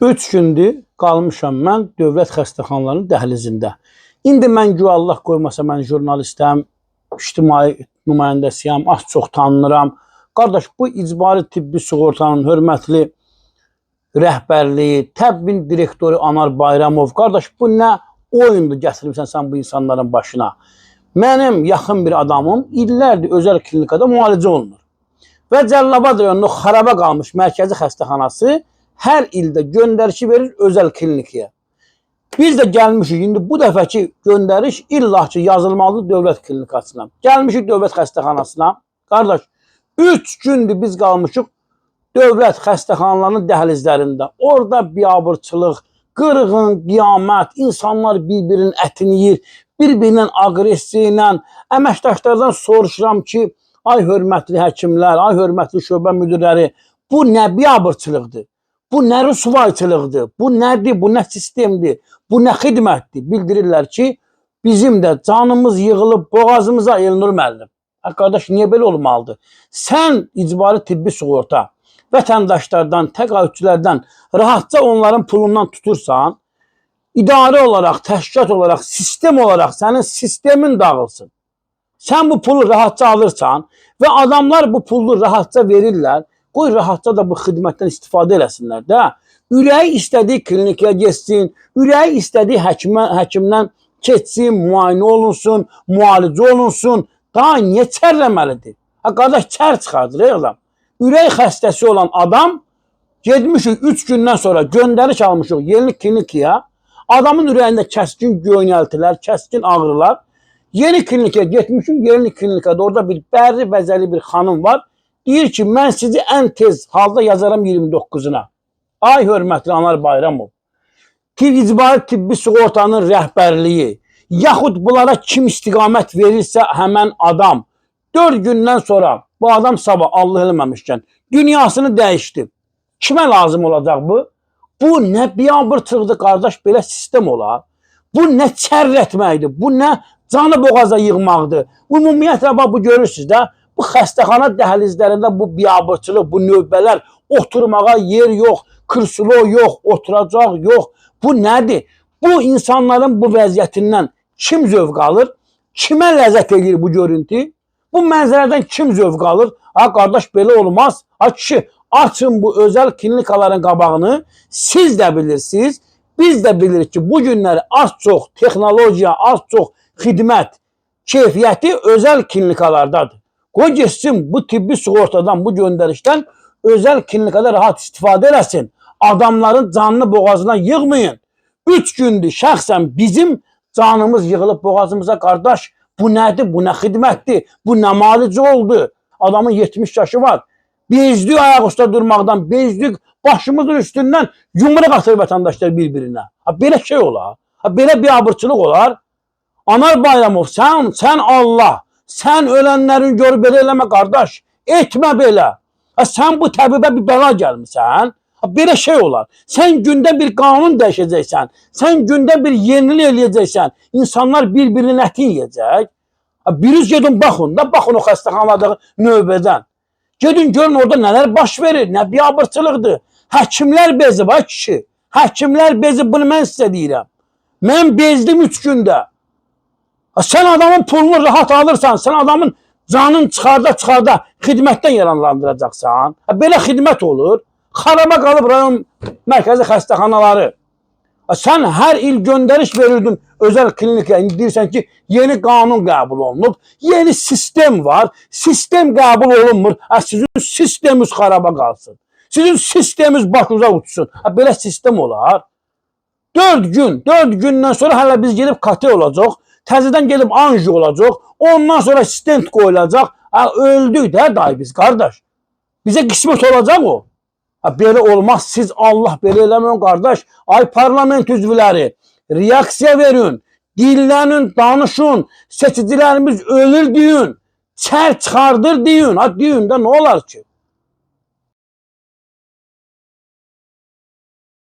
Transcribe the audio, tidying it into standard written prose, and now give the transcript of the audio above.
3 gündür qalmışam mən dövlət xəstəxanalarının dəhlizində. İndi mən güya Allah qoymasa mən jurnalistəm, ictimai nümayəndəsiyəm, az çox tanınıram. Qardaş, bu icbari tibbi sığortanın hörmətli rəhbərliyi, təbbin direktoru Anar Bayramov, qardaş, bu nə oyundur gətirmisən sən bu insanların başına? Mənim yaxın bir adamım illərdir özəl klinikada müalicə olunur. Və Cəllabad rayonunun xaraba qalmış mərkəzi xəstəxanası hər ildə göndərişi verir özəl klinikaya. Biz də gəlmişik, indi bu dəfəki göndəriş illah ki yazılmalıdır dövlət klinikasına. Gəlmişik dövlət xəstəxanasına. Qardaş, 3 gündür biz qalmışıq dövlət xəstəxanalarının dəhlizlərində. Orada biabırçılıq, qırğın, qiyamət, insanlar bir-birinin ətini yeyir, bir-birindən aqressiya ilə. Əməkdaşlardan soruşuram ki, ay hörmətli həkimlər, ay hörmətli şöbə müdirləri, bu nə biabırçılıqdır? Bu nə rüsvayçılıqdır? Bu nədir? Bu nə sistemdir? Bu nə xidmətdir? Bildirirlər ki, bizim də canımız yığılıb boğazımıza, Elnur müəllim. Ha, qardaş, niyə belə olmalıdır? Sən icbari tibbi sığorta vətəndaşlardan, təqaüdçülərdən rahatca onların pulundan tutursan, idarə olaraq, təşkilat olaraq, sistem olaraq sənin sistemin dağılsın. Sən bu pulu rahatca alırsan və adamlar bu pulu rahatca verirlər. Qoy rahatca da bu xidmətdən istifadə eləsinlər də. Ürəyi istədiyi klinikaya getsin, ürəyi istədiyi həkimdən keçsin, müayinə olunsun, müalicə olunsun. Daha niyə çərləməlidir? Ha qardaş, çər çıxardır ey adam. Ürək xəstəsi olan adam getmişik 3 gündən sonra göndəriş almışıq yeni klinikaya. Adamın ürəyində kəskin göynəltilər, kəskin ağrılar. Yeni klinikaya getmişik, yeni klinikada orada bir bərri bəzəli bir xanım var. Deyir ki, mən sizi ən tez halda yazaram 29-una. Ay hörmətli Anar Bayramov. İcbari tibbi sığortanın rəhbərliyi, yaxud bunlara kim istiqamət verirsə həmən adam 4 gündən sonra bu adam sabah Allah eləməmişkən dünyasını dəyişdi. Kimə lazım olacaq bu? Bu nə biabırçılıqdır qardaş, belə sistem olar? Bu nə çərrətməkdir? Bu nə canı boğaza yığmaqdır? Ümumiyyətlə bax bu görürsünüz də, bu xəstəxana dəhlizlərində bu biabırçılıq, bu növbələr, oturmağa yer yox, krslo yox, oturacaq yox. Bu nədir? Bu insanların bu vəziyyətindən kim zövq alır? Kimə ləzzət eləyir bu görüntü? Bu mənzərədən kim zövq alır? Ha qardaş, belə olmaz. Ha kişi, açın bu özəl klinikaların qabağını. Siz də bilirsiniz, biz də bilirik ki, bu günləri az çox texnologiya, az çox xidmət keyfiyyəti özəl klinikalardadır. Qoy getsin bu tibbi sığortadan, bu göndərişdən özəl klinikada rahat istifadə eləsin. Adamların canını boğazına yığmayın. 3 gündür şəxsən bizim canımız yığılıb boğazımıza qardaş. Bu nədir? Bu nə xidmətdir? Bu nə müalicə oldu? Adamın 70 yaşı var. Bezdik ayaq üstə durmaqdan, bezdik başımızın üstündən yumruq atır vətəndaşlar bir-birinə. Ha belə şey olar? Ha belə biabırçılıq olar? Anar Bayramov, sən Allah, sən ölənlərin görüb belə eləmə qardaş. Etmə belə. Ha sən bu təbibə bir bəla gəlmisən. Ha belə şey olar. Sən gündə bir qanun dəyişəcəksən. Sən gündə bir yenilik eləyəcəksən. İnsanlar bir-birinin ətini yeyəcək. Ha biriniz gedin baxın da, baxın o xəstəxanadakı növbədən. Gedin görün orada nələr baş verir, nə biabırçılıqdır. Həkimlər bezib ha kişi. Həkimlər bezib, bunu mən sizə deyirəm. Mən bezdim 3 gündə. Ha, sən adamın pulunu rahat alırsan, sən adamın canını çıxarda çıxarda xidmətdən yararlandıracaqsan. Ha, belə xidmət olur. Xaraba qalıb rayon mərkəzi xəstəxanaları. Ha, sən hər il göndəriş verirdin özəl klinikaya. İndi deyirsən ki, yeni qanun qəbul olunub, yeni sistem var. Sistem qəbul olunmur. Ha, sizin sisteminiz xaraba qalsın. Sizin sisteminiz başınıza uçsun. Ha, belə sistem olar. 4 gün, 4 gündən sonra hələ biz gedib KT olacaq. Təzədən gedib anji olacaq. Ondan sonra stent qoyulacaq. Ha, öldük də dayı biz qardaş. Bizə qismət olacaq o. Ha, belə olmaz. Siz Allah belə eləməyin qardaş. Ay parlament üzvləri, reaksiya verin, dillənin, danışın. Seçicilərimiz ölür deyin. Çər çıxardır deyin. Ha deyin də nə olar ki?